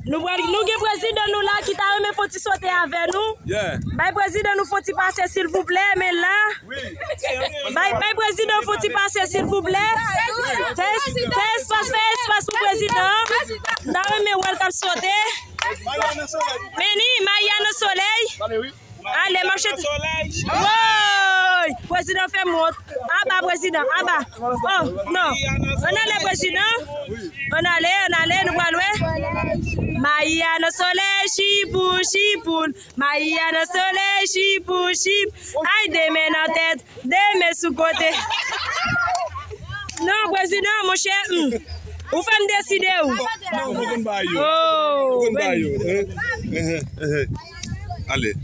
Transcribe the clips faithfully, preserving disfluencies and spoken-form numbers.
Nou pral, nou gen prezidan nou la ki ta renmen fè yon ti sote avè nou. Bay prezidan nou fè yon ti pase, silvouplè, men la. Bay, bay prezidan fè yon ti pase, silvouplè. Fè, fè espas, fè espas pou prezidan. M ta renmen wè l k ap sote. Meni, Maya nan solèy. Ale, m ap chante. Woy! Prezidan fè m wont. Aba, prezidan, aba. Oh, non. Ann ale, prezidan. Ann ale, ann ale, nou pral wè. Maya nan solèy, chipoul, chipoul. Maya nan solèy, chipoul, chip. Ay, de men nan tèt, de men sou kote. Non, prezidan, monchè, hmm. Ou fè m deside w. Non, ou konn ba yo. Oh, ou konn ba yo. Hein? Hein, hein, hein. Ale.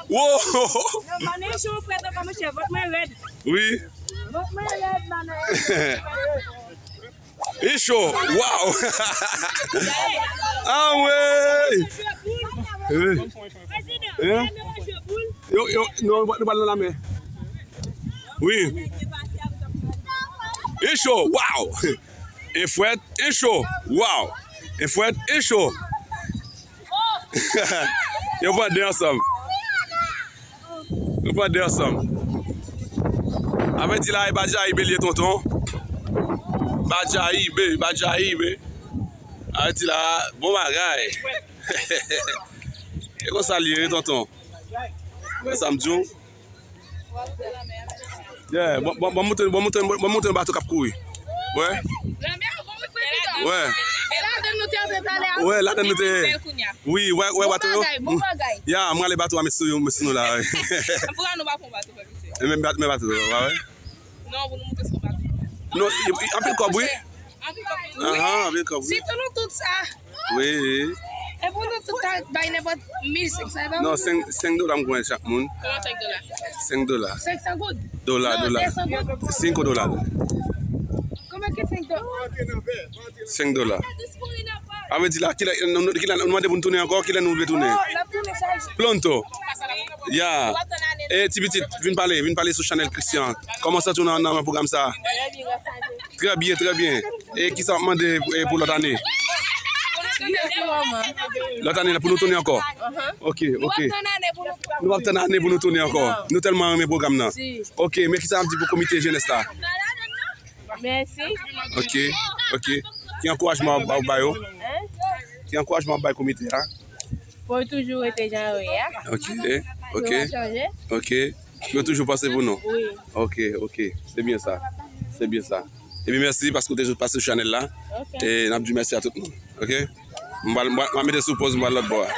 Wo! Wi. Li cho. Waw. Anmwey. Hein? Yo, yo, nou, nou pral nan lamè. Wi. Li cho. Waw. E fwèt, e cho. Waw. E fwèt, e cho. Yo pran de ansanm. Yo pran de ansanm. Avè di la, e Badjayibe li ye, tonton. Badjayibe, Badjayibe. Avè di la, bon bagay. E konsa li ye, tonton. Wè sa m di w. Yeah, bon, bon, bon, montre, bon, montre, bon, montre bato k ap kouri. Wè. Wè. E ladann nou te antre talè a. Wè, ladann nou te. Wi, wè, wè, bato yo. Bon bagay, bon bagay. Ya, mwen ale bato a, mesi yo, mesi nou la, wi. Pou nou pa pran bato, pa piti. E men bat-, men bato yo, wè. Non, pou nou montre se yon bato. Non, anpil kòb, wi. Anpil kòb. Aha, anpil kòb, wi. Sitou nou tout sa. Wi. E pou nou tout ta bay nenpòt mil senk san, e pa? Non, senk, senk dola m konn chak moun. Kòman senk dola? Senk dola. Senk san goud? Dola, non, dola. De san goud. Senk dola. Kòman ki senk dola? Senk dola. A vle di la, kilè, nou, nou, kilè, nou mande pou n tounen ankò, kilè nou vle tounen? Oh, n ap tounen chak jou. Pronto. Ya. E ti pitit, vin pale, vin pale sou chanèl Christian. Kòman w santi w nan, nan pwogram sa? Trè byen, trè byen. E kisa w ap mande, e, pou lòt ane? Lòt ane pou nou tounen ankò? Ok, ok. Nou p ap tann ane pou nou tounen ankò. Nou tèlman renmen pwogram nan. Ok, men kisa w ap di pou komite jenès la? Mèsi. Ok, ok. Ki ankourajman w ap, w ap ba yo? Hein? Ki ankourajman w ap bay komite a? Pou yo toujou rete jan yo ye a. Ok, ok. Yo pa chanje. Ok. Yo toujou panse pou nou. Wi. Ok, ok. Se byen sa. Se byen sa. Epi mèsi paske w te pase sou chanèl la. Ok. E n ap di mèsi a tout moun. Ok? M pral, m pral, m pral mete sou pòz, m pral lòt bò a.